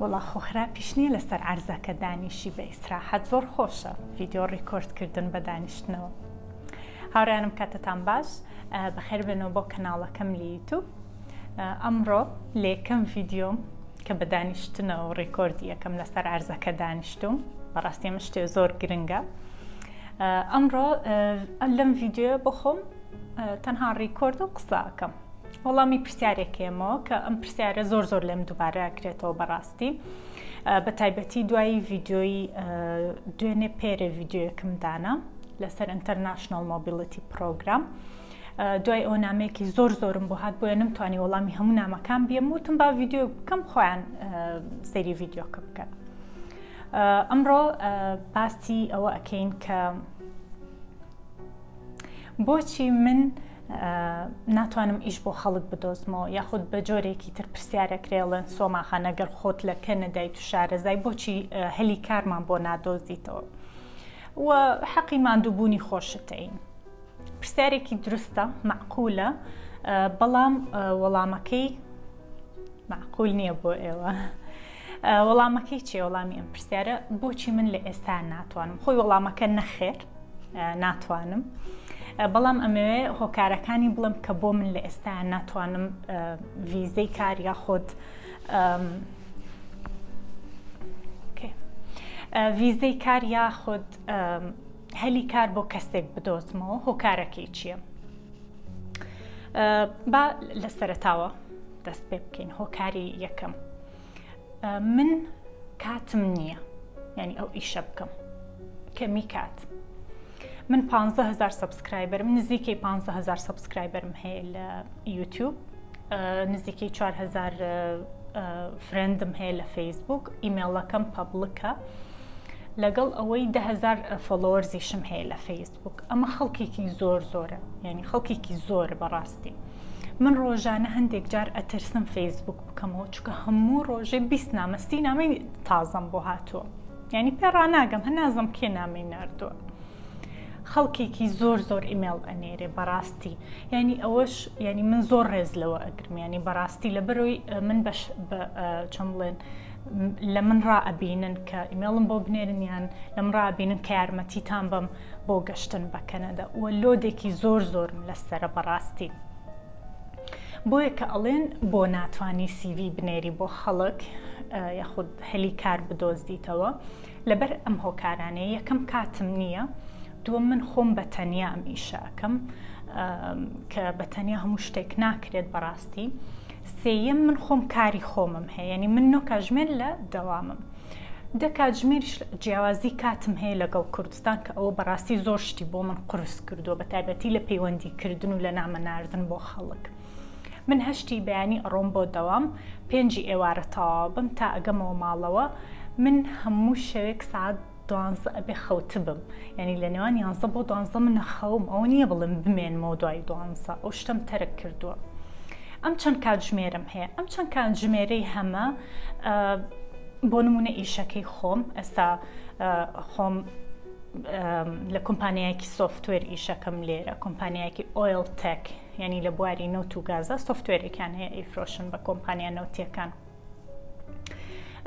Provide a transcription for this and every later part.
وەڵا خۆ خراپیش نییە لەسەر عەرزەکە دانیشی بە ئیسراحەت زۆر خۆشە ڤیدیۆ record کردن بە دانیشتنەوە. هاوڕێیانم کاتتان باش بەخێر بێنەوە بۆ کەناڵەکەم لە یوتوب. ئەمڕۆ لە یەکەم ڤیدیۆم کە بە دانیشتنەوە record ی یەکەم لەسەر عەرزەکە دانیشتوم بەڕاستی ئەمە شتێ زۆر گرنگە. ئەمڕۆ لەم ڤیدیۆیە بۆ خۆم تەنها record و قسە ئەکەم. وەڵامی پرسیارێک ئەیەمەوە کە ئەم پرسیارە زۆر زۆر لێم دووبارە ئەکرێتەوە بەڕاستی بە تایبەتی دوایی ڤیدیۆی دوێنێ پێرێ ڤیدیۆیەکم دانا لەسەر International Mobility Program دوای ئەو نامەیەکی زۆر زۆرم بۆ هات بۆیە نەمتوانی وەڵامی هەموو نامەکان بیەم وتم با ڤیدیۆ بکەم خۆیان سەیری ڤیدیۆکە بکەن ئەمڕۆ باسی ئەوە ئەکەین کە بۆچی من ناتوانم ئیش بۆ خەڵک بدۆزمەوە یاخود بە جۆرێکی تر پرسیارەکرێڵێن سۆماخان ئەگەر خۆت لە کەنەدای تو شارەزای بۆچی هەلی کارمان بۆ نادۆزیتەوە و حەقی ماندووبوونی خۆشتین پرسیارێکی دروستە معقولە بەڵام وەڵامەکەی معقول نییە بۆ ئێوە وەڵامەکەی چێ وەڵامی ئەم پرسیارە بۆچی من لە ئێستا ناتوانم خۆی وەڵامەکە نەخێر ناتوانم بەڵام ئەمەوێ هۆکارەکانی بڵم کە بۆ من لە ئێستا ناتوانم ڤیزەی کار یاخود ڤیزەی کار یاخود هەلی کار بۆ کەسێک بدۆزمەوە هۆکارەکەی چییە؟ با لە سەرەتاوە دەست پێ بکەین هۆکاری یەکەم من کاتم نییە یعنی ئەو ئیشە بکەم کەمی کات من 15هزار subscriber م نزیکەی 15هزار subscriber م هەیە لە یوتیوب نزیکەی 4هزار friend م هەیە لە فەیسبوک ئیمێڵەکەم public ە لەگەڵ ئەوەی دههزار followers یشم هەیە لە فەیسبوک ئەمە خەڵکێکی زۆر زۆرە یعنی خەڵکێکی زۆر بەڕاستی من ڕۆژانە هەندێک جار ئەترسم فەیسبوک بکەمەوە چونکە هەموو ڕۆژێ 20 نامە سی نامەی تازەم بۆ هاتووە یعنی پێ ڕناگەم هە نازم کێ نامەی ناردووە خەڵکێکی زۆر زۆر ئیمێڵ ئەنێرێ بەڕاستی یعنی ئەوەش یعنی من زۆر ڕێز لەوە ئەگرم ینی بەڕاستی لەبەرەوەی من بەش چۆن بڵێن لە من ڕا ئەبینن کە ئیمێڵم بۆ بنێرن یان لەم ڕابینن کە یارمەتیتان بەم بۆ گەشتن بە کەنەدا و load ێکی زۆر زۆرم لەسرە بەڕاستی بۆیە کە ئەڵێن بۆ ناتوانی CV بنێری بۆ خەڵک یاخود هەلی کار بدۆزیتەوە لەبەر ئەم هۆکارانەیە یەکەم کاتم نییە دووەم من خۆم بە تەنیا ئەم ئیشە ئەکەم کە بە تەنیا هەموو شتێک ناکرێت بەڕاستی سێیەم من خۆم کاری خۆمم هەیە یعنی من نۆ کاژمێر لە دەوامم دە کاتژمێریش جیاوازی کاتم هەیە لەگەڵ کوردستان کە ئەوە بەڕاستی زۆر شتی بۆ من قورس کردووە بە تایبەتی لە پەیوەندی کردن و لە نامە ناردن بۆ خەڵک من هەشتی بەیانی ئەڕۆم بۆ دەوام پێنجی ئێوارە تەواو بم تا ئەگەمەوە ماڵەوە من هەموو شەوێک سعات دوانزە ئەبێ خەوتبم یعنی لە نێوان یانزە بۆ دوانزە من نەخەوم ئەوە نییە بڵێم بمێنمەوە دوای دوانزە ئەو شتەم تەرک کردووە ئەم چەند کاتژمێرم هەیە ئەم چەند کاتژمێرەی هەمە بۆ نمونە ئیشەکەی خۆم ئێستا خۆم لە کۆمپانیایەکی software ئیشەکەم لێرە کۆمپانیایەکی oil tech ینی لە بواری نەوت و گازە software ێکیان هەیە ئەیفرۆشن بە کۆمپانیا نەوتیەکان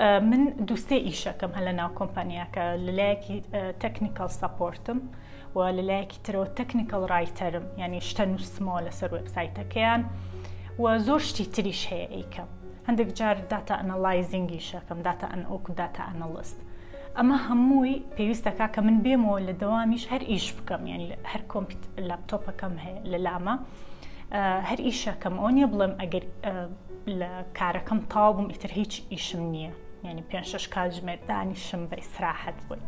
من دووسێ ئیشەکەم هە لە ناو کۆمپانیاکە لەلایەکی technical support م و لەلایەکی ترەوە technical writer م یعنی شتە نووسمەوە لەسەر وێبسایتەکەیان و زۆر شتی تریش هەیە ئەیکەم هەندێک جار data analyzing یشەکەم data ئەن ئۆک data analyst ئەمە هەمووی پێویستەکە کە من بێمەوە لە دەوامیش هەر ئیش بکەم یعنی هەر کۆمپیوت لاپتۆپەکەم هەیە لە لامە هەر ئیشەکەم ئەوە نییە بڵێم ئەگەر لە کارەکەم تەواو بووم ئیتر هیچ ئیشم نییە یعنی پێ شش کاتژمێر دانیشم بە ئیسراحەت بووی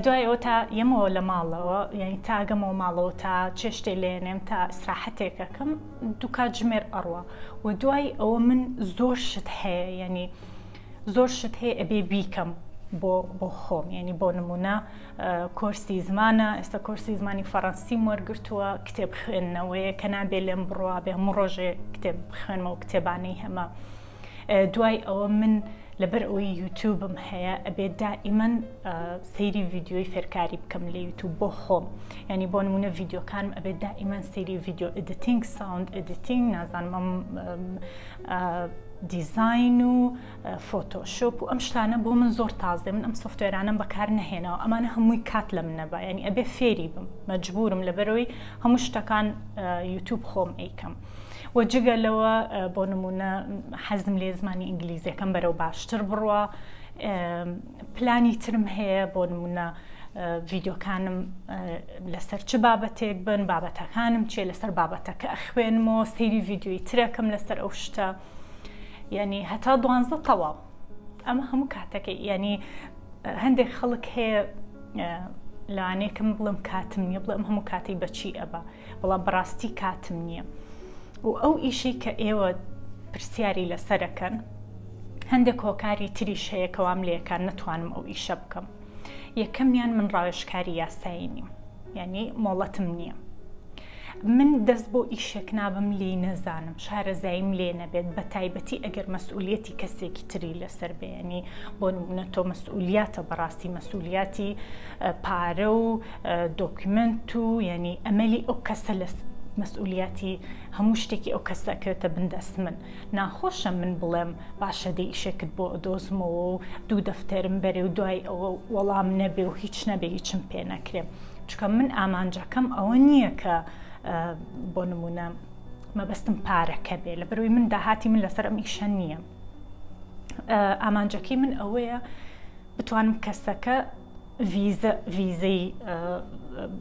دوای ئەوە تا یەمەوە لە ماڵەوە یعنی تاگەمەوە ماڵەوە تا چێشتێ لێنێم تا ئیسراحەتێکەکەم دوو کاتژمێر ئەڕوا و دوای ئەوە من زۆر شت هەیە یعنی زۆر شت هەیە ئەبێ بیکەم بۆ بۆ خۆم یعنی بۆ نمونە کۆرسی زمانە ئێستا کۆرسی زمانی فەڕەنسیم وەرگرتووە کتێب خوێندنەوەیە کە نابێ لێم بڕوا بێ هەموو ڕۆژێ کتێب بخوێنمەوە کتێبانەی هەمە دوای ئەوە من لەبەر ئەوەی یوتیوبم هەیە ئەبێت دائیمەن سەیری ڤیدیۆی فێرکاری بکەم لە یوتیوب بۆ خۆم ینی بۆ نمونە ڤیدیۆکانم ئەبێت دائیمەن سەیری video editing sound editing نازانم ئەم. دیزاین و فۆتۆشۆپ و ئەم شتانە بۆ من زۆر تازێ من ئەم software انەم بەکار نەهێناوە ئەمانە هەمووی کات لە من نەبا یعنی ئەبێ فێری بم مەجبورم لەبەرەوەی هەموو شتەکان یوتوب خۆم ئەیکەم و جگە لەوە بۆ نمونە حەزم لێ زمانی ئینگلیزیەکەم بەرەو باشتر بڕوا پلانی ترم هەیە بۆ نمونە ڤیددیوکانم لەسەر چ بابەتێک بن بابەتەکانم چێ لەسەر بابەتەکە ئەخوێنمەوە سەیری ڤیددیوی ترەکەم لەسەر ئەو شتە یعنی هەتا دوانزە تەواو ئەمە هەموو کاتەکەی یعنی هەندێک خەڵک هەیە لەوانەیەکم بڵم کاتم نییە بڵێم هەموو کاتی بەچی ئەبا بەڵام بەڕاستی کاتم نییە و ئەو ئیشەی کە ئێوە پرسیاری لەسەرەکەن هەندێک هۆکاری تریش هەیە کەوام لەکان نەتوانم ئەو ئیشە بکەم یەکەمیان من ڕاوێژکاری یاسایی نیم یعنی مۆڵەتم نییە من دەست بۆ ئیشێک نابم لێی نەزانم شارەزاییم لێ نەبێت بە تایبەتی ئەگەر مەسئولیەتی کەسێکی تری لەسەر بێنی بۆ نمونە تۆ مەسئولیاتە بەڕاستی مەسئولیاتی پارە و document و یعنی ئەمەلی ئەو کەسە لە مەسئولیاتی هەموو شتێکی ئەو کەسە کەوێتە بن دەست من ناخۆشە من بڵێم باشە دەی ئیشێکت بۆ ئەدۆزمەوە و دوو دەفتەرم بەرێ و دوای ئەوە وەڵام نەبێ و هیچ نەبێ هیچم پێ نەکرێ چونکە من ئامانجەکەم ئەوە نییە کە بۆ نمونە مەبەستم پارەکە بێ لە بەرەوەی من داهاتی من لەسەر ئەم ئیشە نییە ئامانجەکەی من ئەوەیە بتوانم کەسەکە ڤیزە ڤیزەی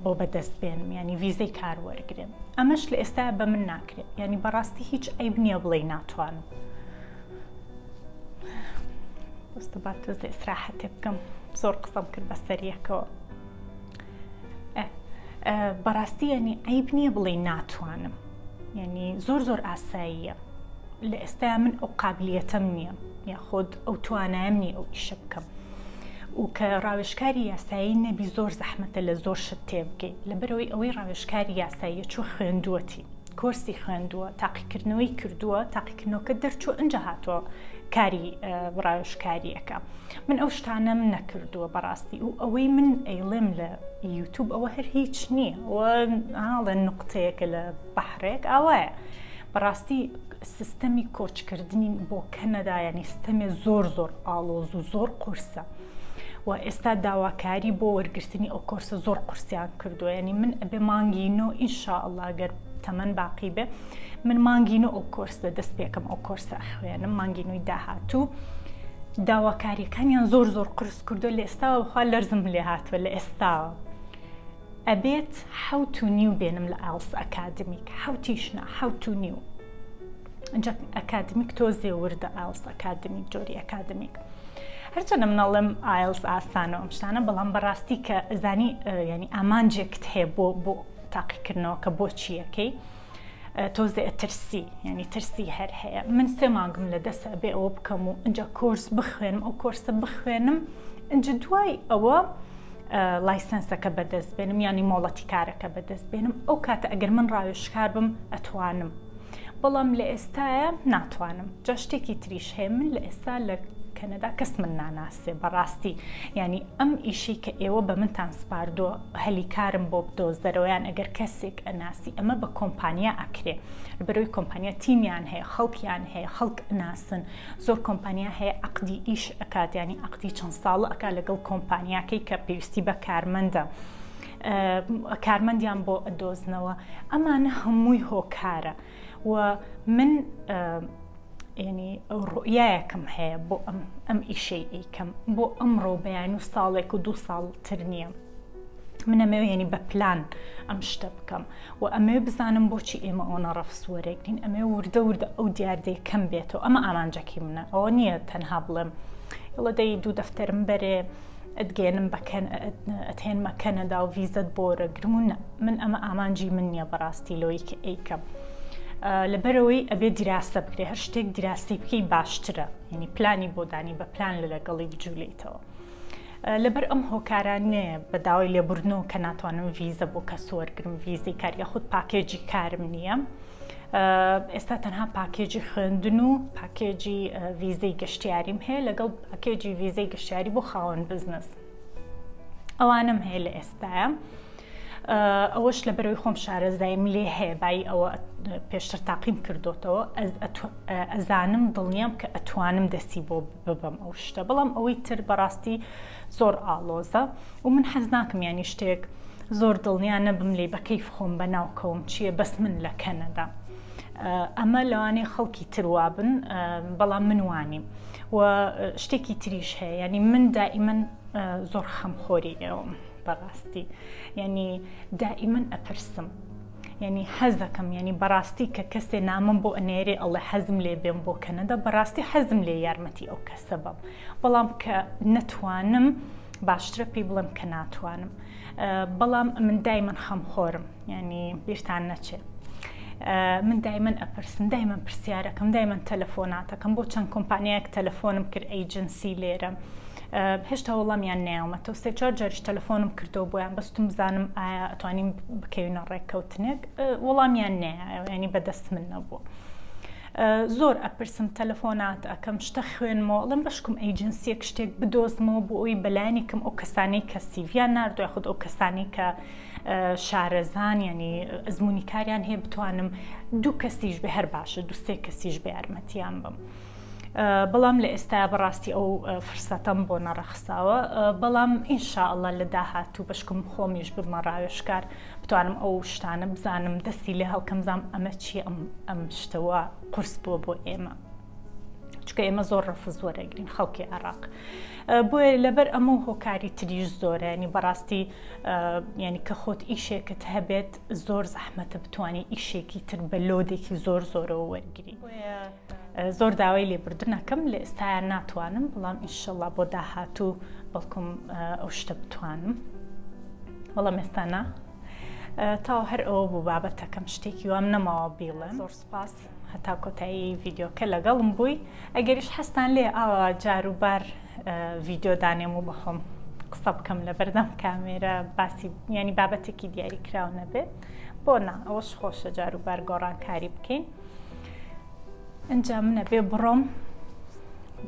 بۆ بەدەست بێنم ینی ڤیزەی کار وەرگرم ئەمەش لە ئێستا بە من ناکرێت ینی بەڕاستی هیچ عیب نییە بڵێ ناتوانم دەستە با تۆزێ ئیسراحەتێ بکەم زۆر قسەم کرد بەسەریەکەوە بەڕاستی ینی عیب نییە بڵێ ناتوانم ینی زۆر زۆر ئاساییە لە ئێستا من ئەو قابلیەتەم نییە یاخود ئەو توانایم نییە ئەو ئیشە بکەم و کە ڕاوێژکاری یاسایی نەبی زۆر زەحمەتە لە زۆر شت تێبگەی لەبەرەوەی ئەوەی ڕاوێژکاری یاساییە چوو خوێندووەتی کۆرسی خوێندووە تاقیکردنەوەی کردووە تاقیکردنەوەکە دەرچوو ئەجا هاتووە کاری ڕاوێژکاریەکە من ئەو شتانەم نەکردووە بەڕاستی و ئەوەی من ئەیڵێم لە یوتوب ئەوە هەر هیچ نییە ئەوە نقطەیەکە لە بەحرێک ئاوایە بەڕاستی سیستەمی کۆچکردنی بۆ کەنەدا یعنی سیستەمێ زۆر زۆر ئاڵۆز و زۆر قورسە و ئێستا داواکاری بۆ وەرگرتنی ئەو کۆرسە زۆر قورسیان کردووە ینی من ئەبێ مانگی نۆ ئینشاءاللە گەر تەمەن باقی بێ من مانگی نۆ ئەو کۆرسە دەست پێکەم ئەو کۆرسە ئەخوێنم مانگی نوی داهاتوو داواکاریەکانیان زۆر زۆر قورس کردو لە ئێستاوە بخوا لەرزم لێ هاتووە لە ئێستاوە ئەبێت حەوت و نیو بێنم لە IELTS academic حەوتیش نا حەوت و نیو ئەنجا academic تۆزێ وردە IELTS academic جۆری academic هەرچەندە من ئەڵێم IELTS ئاسانە ئەم شتانە بەڵام بەڕاستی کە زانی ینی ئامانجێکت هەیە بۆ بۆ تاقیکردنەوە کە بۆ چیەکەی تۆزێ ئەترسی ینی ترسی هەر هەیە من سێ مانگم لە دەست ئەبێ ئەوە بکەم و ئەجا کۆرس بخوێنم ئەو کۆرسە بخوێنم ئەجا دوای ئەوە license ەکە بەدەست بێنم یانی مۆڵەتی کارەکە بەدەست بێنم ئەو کاتە ئەگەر من ڕاوێژکار بم ئەتوانم بەڵام لە ئێستاە ناتوانم جا شتێکی تریش هەیە من لە ئێستا لە کەنەدا کەس من ناناسێ بەڕاستی ینی ئەم ئیشی کە ئێوە بە منتان سپاردووە هەلی کارم بۆ بدۆزەرەوەیان ئەگەر کەسێک ئەناسی ئەمە بە کۆمپانیا ئەکرێ بەرەوەی کۆمپانیا تیمیان هەیە خەڵکیان هەیە خەڵک ناسن زۆر کۆمپانیا هەیە عەقدی ئیش ئەکات ینی عەقدی چەند ساڵە ئەکات لەگەڵ کۆمپانیاکەی کە پێویستی بە کارمەندە کارمەندیان بۆ ئەدۆزنەوە ئەمانە هەمووی هۆکارە و من ینی ڕۆیایەکم هەیە بۆ ئەم ئەم ئیشەی ئەیکەم بۆ ئەمڕۆ بەیان و ساڵێک و دوو ساڵ تر نییە من ئەمەوێ یعنی بە پلان ئەم شتە بکەم و ئەمەوێ بزانم بۆچی ئێمە ئەوەنە ڕەفس وەرەگرین ئەمەوێ وردە وردە ئەو دیاردەیە کەم بێتەوە ئەمە ئامانجەکەی منە ئەوە نییە تەنها بڵێم ئەڵە دەی دوو دەفتەرم بەرێ ئەتگەێنم بەکەن ئەتهێنمە کەنەدا و ڤیزەت بۆ وەرەگرم و من ئەمە ئامانجی من نییە بەڕاستی لەوەی کە ئەیکەم لەبەرەوەی ئەبێ دیراسە بکرێ هەر شتێک دیراسی بکەی باشترە یعنی پلانی بۆ دانی بە پلان لە لەگەڵی بجوولێیتەوە. لەبەر ئەم هۆکارانەیە بە داوای لێبوردنەوە کە ناتوانم ڤیزە بۆ کەس وەرگرم ڤیزەی کار یاخود package ی کارم نییە ئێستا تەنها package ی خوێندن و package ی ڤیزەی گەشتیاریم هەیە لەگەڵ package ی ڤیزەی گەشتیاری بۆ خاوەن بزنس ئەوانم هەیە لە ئێستاە. ئەوەش لە بەرەوەی خۆم شارەزایم لێ هەیە بای ئەوە پێشتر تاقیم کردوتەوە ئەزانم دڵنیام کە ئەتوانم دەستی بۆ ببەم ئەو شتە بەڵام ئەوەی تر بەڕاستی زۆر ئاڵۆزە و من حەز ناکەم ینی شتێک زۆر دڵنیا نەبم لێ بە کەیف خۆم بە ناوکەوم چییە بەس من لە کەنەدا ئەمە لەوانەیە خەڵکی تروابن بەڵام من وانیم و شتێکی تریش هەیە ینی من دائیمەن زۆر خەمخۆری ئێوەم بەڕاستی یعنی دائیمەن ئەپرسم یعنی حەزەکەم یعنی بەڕاستی کە کەسێ نامەم بۆ ئەنێرێ ئەڵێ حەزم لێ بێم بۆ کەنەدا بەڕاستی حەزم لێ یارمەتی ئەو کەسە بەم بەڵام کە نەتوانم باشترە پێی بڵێم کە ناتوانم بەڵام من دایمەن خەمخۆرم یعنی بیرتان نەچێ من دایمەن ئەپرسم دایمەن پرسیارەکەم دایمەن تەلەفۆناتەکەم بۆ چەند کۆمپانیایەک تەلەفۆنم کرد agency لێرە هێشتا وەڵامیان نەیاومەتەوە سێ چوار جاریش تەلەفۆنم کردەوە بۆیان بەستم بزانم ئایا ئەتوانین بکەوینە ڕێککەوتنێک وەڵامیان نەیایەوە ینی بەدەست من نەبوو. زۆر ئەپرسم تەلەفۆنات ئەەکەم شتە خوێنمەوە ئەڵێم بەشکم agency یەک شتێک بدۆزمەوە بۆ ئەوی بەلایەنی کەم ئەو کەسانی کە CV یان ناردوە خود ئەو کەسانی کە شارەزان ینی ئەزمموی کاریان هەیە بتوانم دوو کەسیش بێ هەر باشە دوو سێ کەسیش بە یارمەتیان بم. بەڵام لە ئێستا بەڕاستی ئەو فرسەتەم بۆ نەڕەخساوە بەڵام ئینشاءله لە داهاتوو بەشکم خۆمیش ببمە ڕاوێژکار بتوانم ئەو شتانە بزانم دەستی لێ هەڵکەم زام ئەمە چی ئەم ئەم شتەوە قورس بووە بۆ ئێمە چونکە ئێمە زۆر ڕەفز وەرەگرین خەڵکی عێراق بۆیە لەبەر ئەمە و هۆکاری تریش زۆرە ینی بەڕاستی ینی کە خۆت ئیشێکت هەبێت زۆر زەحمەتە بتانی ئیشێکی تر بە load ێکی زۆر زۆرەوە وەرگری زۆر داوای لێبوردنەکەم لە ئێستایا ناتوانم بەڵام ئینشەڵا بۆ داهاتوو بەڵکم ئەو شتە بتوانم بەڵام ئێستا نا تاو هەر ئەوە بوو بابەتەکەم شتێکی وام نەماوە بیڵێم زۆر سپاس هەتا کۆتایی ڤیددیوکە لەگەڵم بووی ئەگەریش حەستان لێ ئاوا جار و بار ڤیددیو دانێم و بەخۆم قسە بکەم لە بەردەم کامێرە باسی ینی بابەتێکی دیاری کراو نەبێت بۆ نا ئەوەش خۆشە جار و بار گۆڕانکاری بکەین ئەجا منە بێ بڕۆم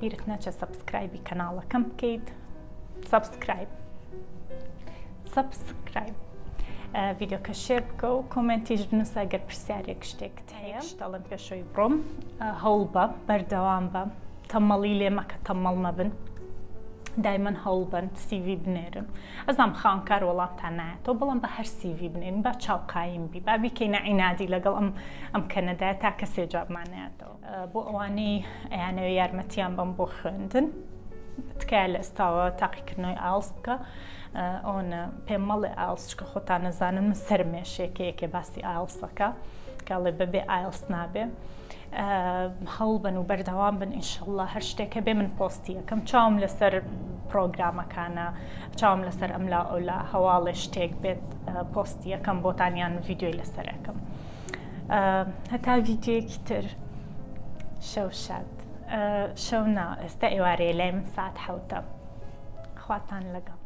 بیرت نەچێ subscribe ی کەناڵەکەم بکەیت subscribe subscribe ڤیدیۆکە share بکە و comment یش بنووسە گەر پرسیارێک شتێکت هەیە شتەڵم پێشەوەی بڕۆم هەوڵ بە بەردەوام بە تەمەڵی لێ مەکە تەمەڵ مەبن دایمەن هەوڵ بن CV بنێرن ئەزام خاوەنکار وەڵامتان نایەتەوە بەڵام بە هەر CV بنێرن با چاو قایم بی با بیکەینە عینادی لەگەڵ ئەم ئەم کەنەدایە تا کەسێ جوابمان نایەتەوە بۆ ئەوانەی ئەیانەوێ یارمەتیان بەم بۆ خوێندن تکایە لە ئێستاوە تاقیکردنەوەی IELTS بکە ئەوەنە پێم مەڵێ IELTS چکە خۆتان نەزانن من سەرمێشێکە یەکێ باسی IELTS ەکە کاڵێ بەبێ IELTS نابێ هەوڵ بن و بەردەوام بن ئینشەڵڵا هەر شتێکە بێ من پۆستی ئەەکەم چاوم لەسەر پرۆگرامەکانە چاوم لەسەر ئەم لا ئەولا هەواڵێ شتێک بێت پۆستی ئەەکەم بۆتانیان ڤیددیوی لەسەرەکەم هەتا ڤیددیوەکی تر شەو شاد شەو نا ئێستا ئێوارەیە لای من سات حوتە خواتان لەگەڵ.